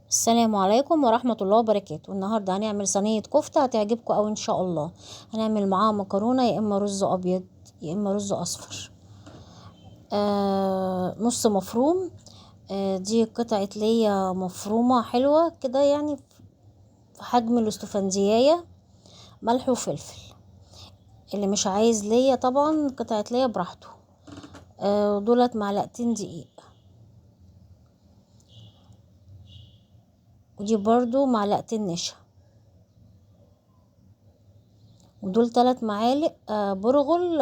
السلام عليكم ورحمة الله وبركاته. النهاردة هنعمل صينية كفتة هتعجبكم أوي إن شاء الله. هنعمل معاها مكرونة، يا إما رز أبيض يا إما رز أصفر. نص مفروم، دي قطعة ليا مفرومة حلوة كده، يعني في حجم الاستفندياية، ملح وفلفل. اللي مش عايز ليا طبعا قطعة ليا براحته. دولت معلقتين دقيق، ودي برضو معلقتين نشا، ودول 3 معالق برغل،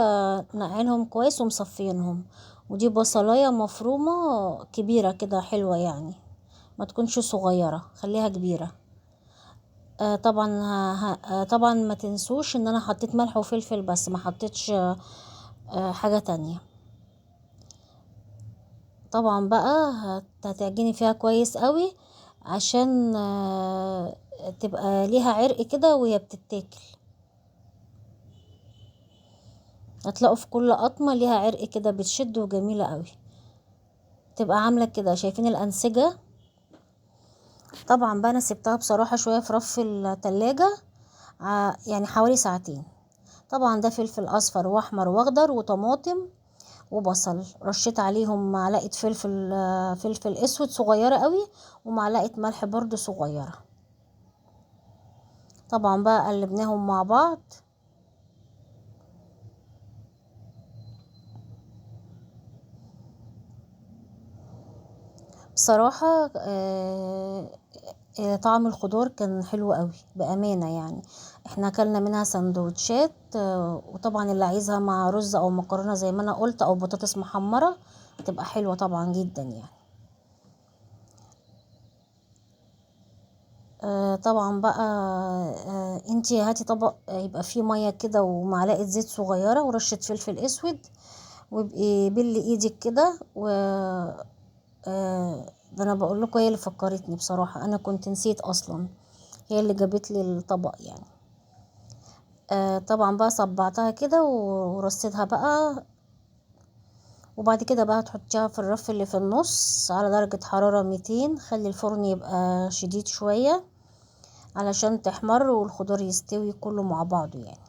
نقعينهم كويس ومصفينهم، ودي بصلاية مفرومة كبيرة كده حلوة، يعني ما تكونش صغيرة، خليها كبيرة. طبعا ما تنسوش ان انا حطيت ملح وفلفل بس، ما حطيتش حاجة تانية. طبعا بقى هتعجني فيها كويس قوي عشان تبقى ليها عرق كده وهي بتتاكل. هتلاقوا في كل قطمة ليها عرق كده، بتشد وجميلة قوي، تبقى عاملة كده. شايفين الأنسجة؟ طبعا بقى انا سبتها بصراحة شوية في رف التلاجة، يعني حوالي ساعتين. طبعا ده فلفل اصفر واحمر واخضر وطماطم وبصل، رشيت عليهم معلقة فلفل اسود صغيرة قوي، ومعلقة ملح برضو صغيرة. طبعا بقى قلبناهم مع بعض. بصراحة، طعم الخضار كان حلو قوي بأمانة، يعني احنا اكلنا منها سندوتشات، وطبعا اللي عايزها مع رز او مكرونة زي ما انا قلت، او بطاطس محمرة، تبقى حلوة طبعا جدا يعني. طبعا بقى، انتي هاتي طبق، يبقى فيه مية كده ومعلقة زيت صغيرة ورشة فلفل اسود، وابقي بلي ايدك كده. ده انا بقول لكم هي اللي فكرتني بصراحة، انا كنت نسيت اصلا، هي اللي جابت لي الطبق يعني. طبعا بقى صبعتها كده ورصيتها بقى، وبعد كده بقى تحطيها في الرف اللي في النص على درجة حرارة 200. خلي الفرن يبقى شديد شوية علشان تحمر والخضار يستوي كله مع بعضه يعني.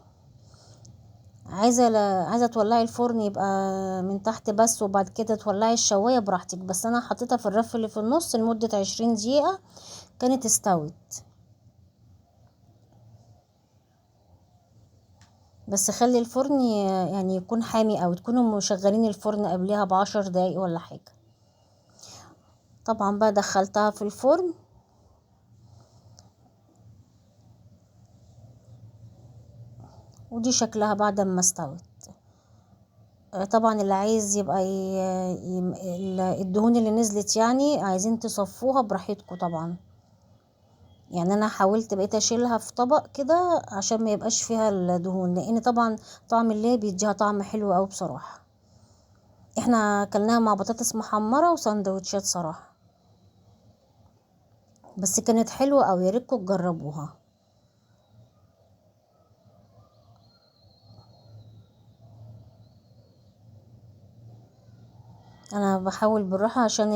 عايزة تولعي الفرن يبقى من تحت بس، وبعد كده تولعي الشواية براحتك، بس انا حطيتها في الرف اللي في النص لمدة 20 دقيقة، كانت استوت. بس خلي الفرن يكون حامي، او تكونوا مشغلين الفرن قبلها ب10 دقايق ولا حاجة. طبعا بقى دخلتها في الفرن. ودي شكلها بعد ما استوت. طبعا اللي عايز يبقى الدهون اللي نزلت عايزين تصفوها براحتكم طبعا. انا حاولت بقيت اشيلها في طبق كده عشان ما يبقاش فيها الدهون، لان طبعا طعم اللي بيديها طعم حلو قوي بصراحة. احنا اكلناها مع بطاطس محمرة وسندوتشات صراحة، بس كانت حلوة قوي، يا ريتكم تجربوها. انا بحاول بالراحة عشان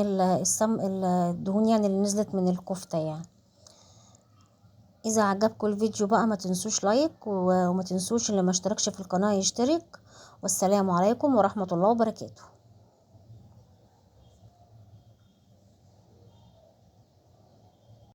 الدهون اللي نزلت من الكفتة يعني. اذا عجبكم الفيديو بقى ما تنسوش لايك، وما تنسوش اللي ما اشتركش في القناة يشترك. والسلام عليكم ورحمة الله وبركاته.